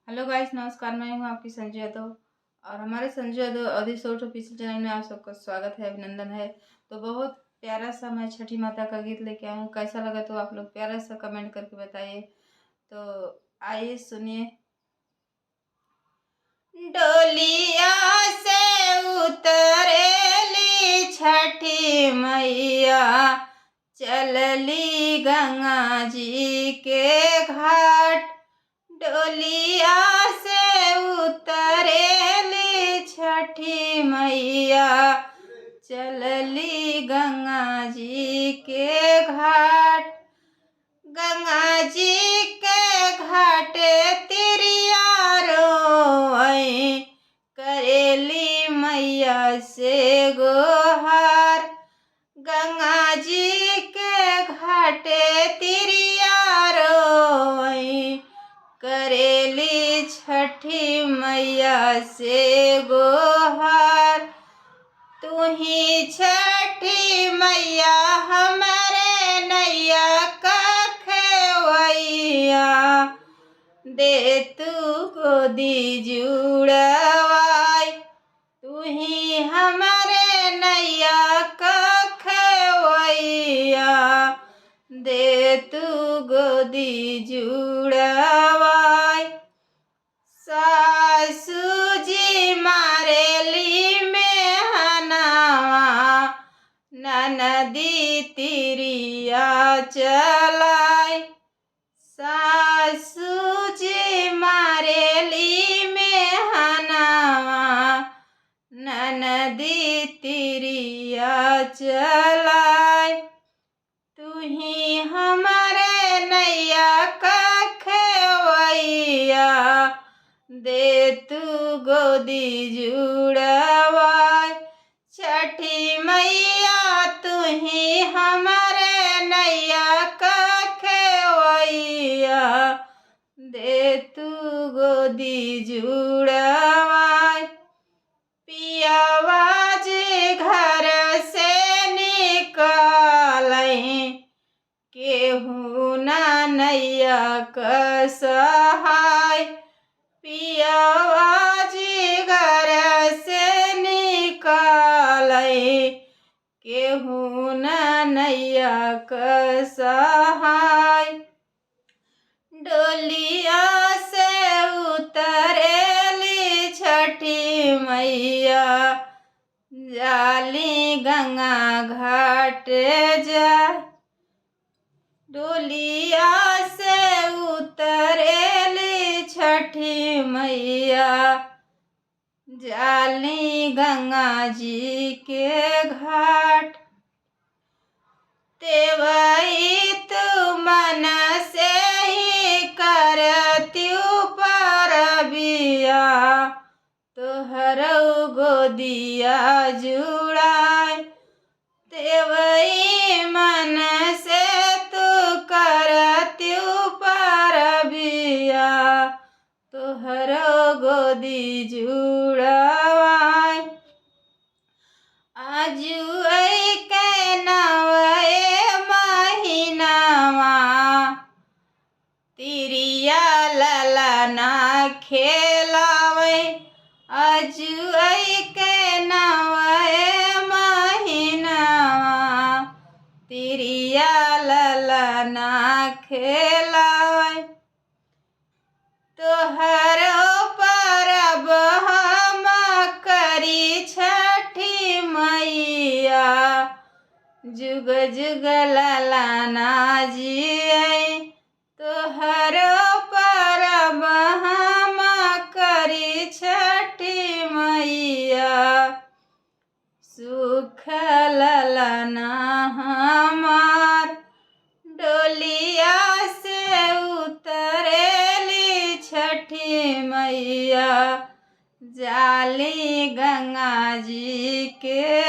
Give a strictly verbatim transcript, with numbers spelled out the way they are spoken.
हेलो गाइस, नमस्कार, मैं हूँ आपकी संजू यादव और हमारे संजू यादव अवधी शॉर्ट ऑफिशियल चैनल में आप सबका स्वागत है, अभिनंदन है। तो बहुत प्यारा सा मैं छठी माता का गीत लेके आई हूँ। कैसा लगा तो आप लोग प्यारा सा कमेंट करके बताइए। तो आइए सुनिए। डोलिया से उतरेली छठी मैया, चलली गंगा जी के घाट। डोलिया से उतरेली छठी मैया, चलली गंगा जी के घाट। गंगा जी के घाटे तिरिया रोई, करेली मैया से गोहार। गंगा जी के घाटे तिरिया रोई, करेली छठी मैया से गोहार। तू ही छठी मैया हमरे नैया का खेवैया, दे तू गोदी जुड़वाई। तू ही हमरे नैया का खेवैया, दे तू गोदी जुड़वाई। सासू जी मारेली मेहनावा, ननदी तिरिया चलाई। सासू जी मारेली मेहनावा, ननदी तिरिया चलाई। तू ही हमरे नैया का खेवैया, दे तू गोदी जुड़वाई। छठी मैया तू ही हमरे नैया का खेवैया, दे तू गोदी जुड़वाई। पियावा जी घर से निकालई, केहू ना नैया क सहाय। पियावा जी घर से निकालई, केहू ना नैया क सहाय। डोलिया से उतरेली छठी मैया, जाली गंगा घाट जा। डोलिया से उतरेली छठी मैया, जाली गंगा जी के घाट। तेवई तू मन से ही करत्यू परबिया, तोहरउ गोदिया जुड़ाई। तेवई मन से तू करत्यू परबिया, तोहरउ गोदी जुड़ाई। आजु अइके नवए महीनावा, तिरिया ललना खेलावै। आजु अइके नवए महीनावा, तिरिया ललना खेलावै। तोहरो परब हम करी छठी मैया, जुग जुग ललना जियै। तोहरो परब हम करी छठी मैया, सुख ललना हमार। डोलिया से उतरेली छठी मैया, जाली गंगा जी के